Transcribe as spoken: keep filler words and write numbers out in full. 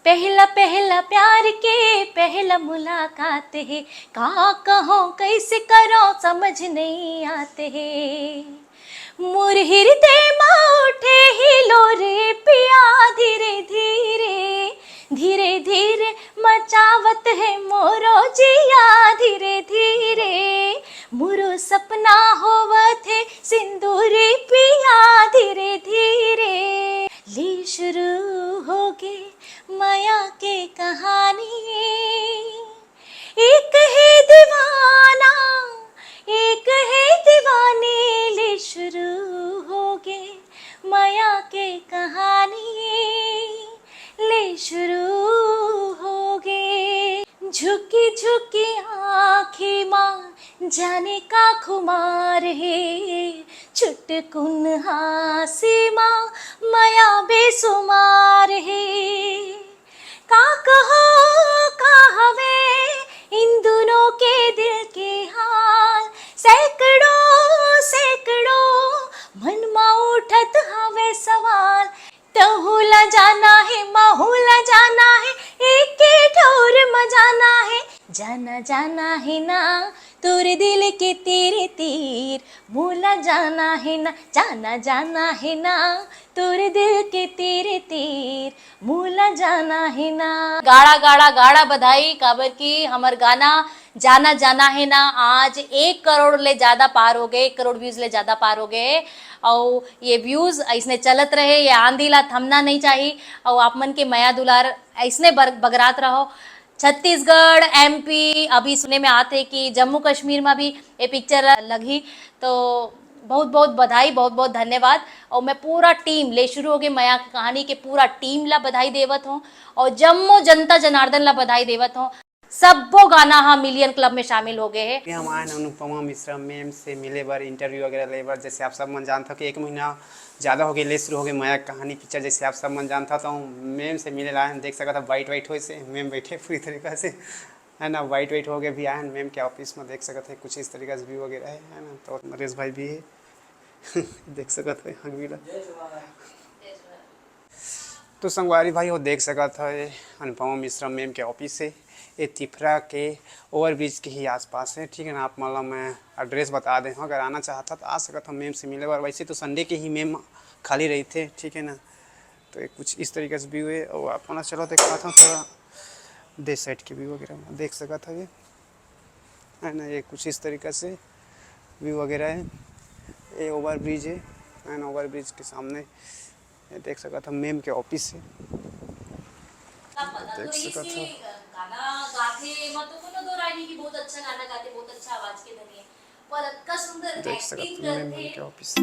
पहला पहला प्यार के पहला मुलाकात हे, का कहों कैसे करों समझ नहीं आत हे। मोर हिरदे म उठे हिलोर पिया धीरे धीरे, धीरे धीरे मचावत हे मोरो जिया धीरे धीरे। मोरो सपना होवत हे सिंदूरी पिया धीरे धीरे। ले शुरू होगे मया के कहानी, एक हे दीवाना, एक हे दीवानी। ले शुरू होगे मया के कहानी, ले शुरू होगे। झुकी झुकी आँखी मा जाने का खुमार हे, छुटकुन हाँसी मा मया बेसुमार हे। का कहों का हवे इन दूनों के दिल के हाल, सैकड़ों सैकड़ों मन मा उठत हवे सवाल। तहू ला जाना हे, महू ला जाना हे, एके ठौर म जाना हे। जाना जाना हे ना तोर दिल के तीर तीर, मोला जाना हे ना, जाना जाना हे ना तोर दिल के तीर तीर, मोला जाना हे ना। गाड़ा गाड़ा गाड़ा बधाई, काबर कि हमर गाना जाना जाना हे ना आज एक करोड़ ले ज्यादा पार होगे, एक करोड़ व्यूज ले ज्यादा पार होगे। अउ ये व्यूज अइसने चलत रहे, ये आंधी ला थमना नहीं चाही। अउ आप मन के मया दुलार अइसने बर-, बगरात रहो। छत्तीसगढ़, एमपी, अभी सुने में आत हे कि जम्मू कश्मीर में भी ये पिक्चर लगही। तो बहुत बहुत बधाई, बहुत बहुत धन्यवाद। अउ मैं पूरा टीम, ले शुरू होगे मया के कहानी के पूरा टीम ला बधाई देवत हों, अउ जम्मो जनता जनार्दन ला बधाई देवत हों। सब्बो गाना ह मिलियन क्लब में शामिल होगे हे। ये हम आए हन अनुपमा मिश्रा मैम से मिले बर, इंटरव्यू वगैरह ले बर। जैसे आप सब मन जानत हो कि एक महीना ज्यादा होगे, ले शुरू होगे मया के कहानी पिक्चर, जैसे आप सब मन जानत हो, तो मैम से मिले ला आए हन। देख सकत हो, वाइट वाइट होइस हे, मैम बैठे पूरी तरीका से, है ना, वाइट वाइट होगे भी आए हन मैम के ऑफिस में। देख सकत हो, कुछ इस तरीका से व्यू वगैरह हे, है ना। तो नरेश भाई भी हे, देख सकत हो हगवी ला। तो संगवारी भाई हो, देख सकत हो, ये अनुपमा मिश्रा मैम के ऑफिस हे, ये तिफरा के ओवरब्रिज के ही आसपास हे, ठीक है ना। आप मन ला मैं एड्रेस बता दे हूँ, अगर आना चाहत हो तो आ सकत हो मैम से मिले बर। वैसे तो संडे के ही मैम खाली रहिथे, ठीक है ना। तो ये कुछ इस तरीके से व्यू हे, और आप मन ला चलो दिखात हूँ थोड़ा दे साइड के व्यू वगैरह में देख सकत हो, ये है ना, ये कुछ इस तरीका से व्यू वगैरह हे। ये ओवरब्रिज हे, है ना, ओवरब्रिज के सामने ये देख सकत हो मैम के ऑफिस हे। देख सकत हो। गाना गाथे, मतलब कोनो दो राय नहीं कि बहुत अच्छा गाना गाथे, बहुत अच्छा आवाज के धनी हे, पर अतका सुंदर देख सकत हो मैम के ऑफिस।